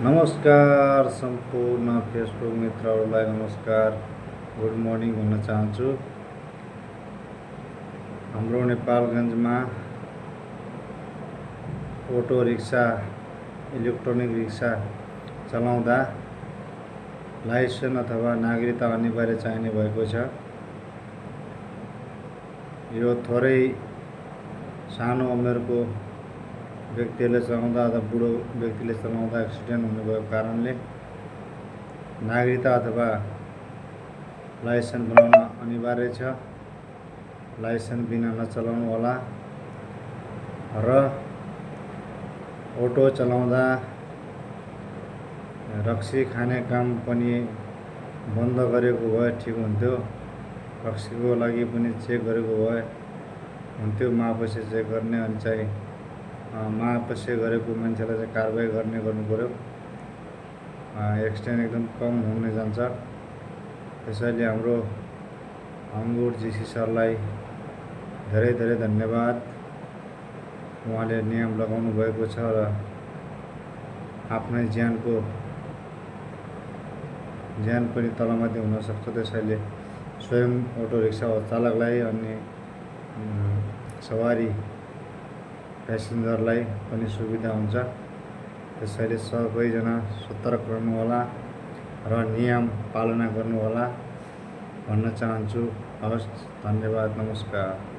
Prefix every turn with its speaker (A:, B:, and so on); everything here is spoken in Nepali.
A: नमस्कार सम्पूर्ण फेसबुक मित्रहरूलाई नमस्कार, गुड मर्निङ भन्न चाहन्छु। हाम्रो नेपालगञ्जमा अटो रिक्सा, इलेक्ट्रोनिक रिक्सा चलाउँदा लाइसेन्स अथवा नागरिकता अनिवार्य चाहिने भएको छ। यो थोरै सानो उमेरको व्यक्तिले चलाउँदा अथवा बुढो व्यक्तिले चलाउँदा एक्सिडेन्ट हुने भएको कारणले नागरिकता अथवा लाइसेन्स बनाउन अनिवार्य छ। लाइसेन्स बिना नचलाउनु होला र अटो चलाउँदा रक्सी खाने काम पनि बन्द गरेको भए ठिक हुन्थ्यो। रक्सीको लागि पनि चेक गरेको भए हुन्थ्यो। मापसे चेक गर्ने अनि चाहिँ मापसे गरेको मान्छेलाई चाहिँ कारबाही गर्नु पर्यो। एक्सिडेन्ट एकदम कम हुन जान्छ। त्यसैले हाम्रो अङ्गुर जीसी सरलाई धेरै धेरै धन्यवाद। उहाँले नियम लगाउनु भएको छ र आफ्नै ज्यान पनि तलमाथि हुन सक्छ। त्यसैले स्वयं अटो रिक्सा चालकलाई अनि सवारी प्यासेन्जरलाई पनि सुविधा हुन्छ। त्यसैले सबैजना सतर्क रहनुहोला र नियम पालना गर्नुहोला भन्न चाहन्छु। हवस्, धन्यवाद, नमस्कार।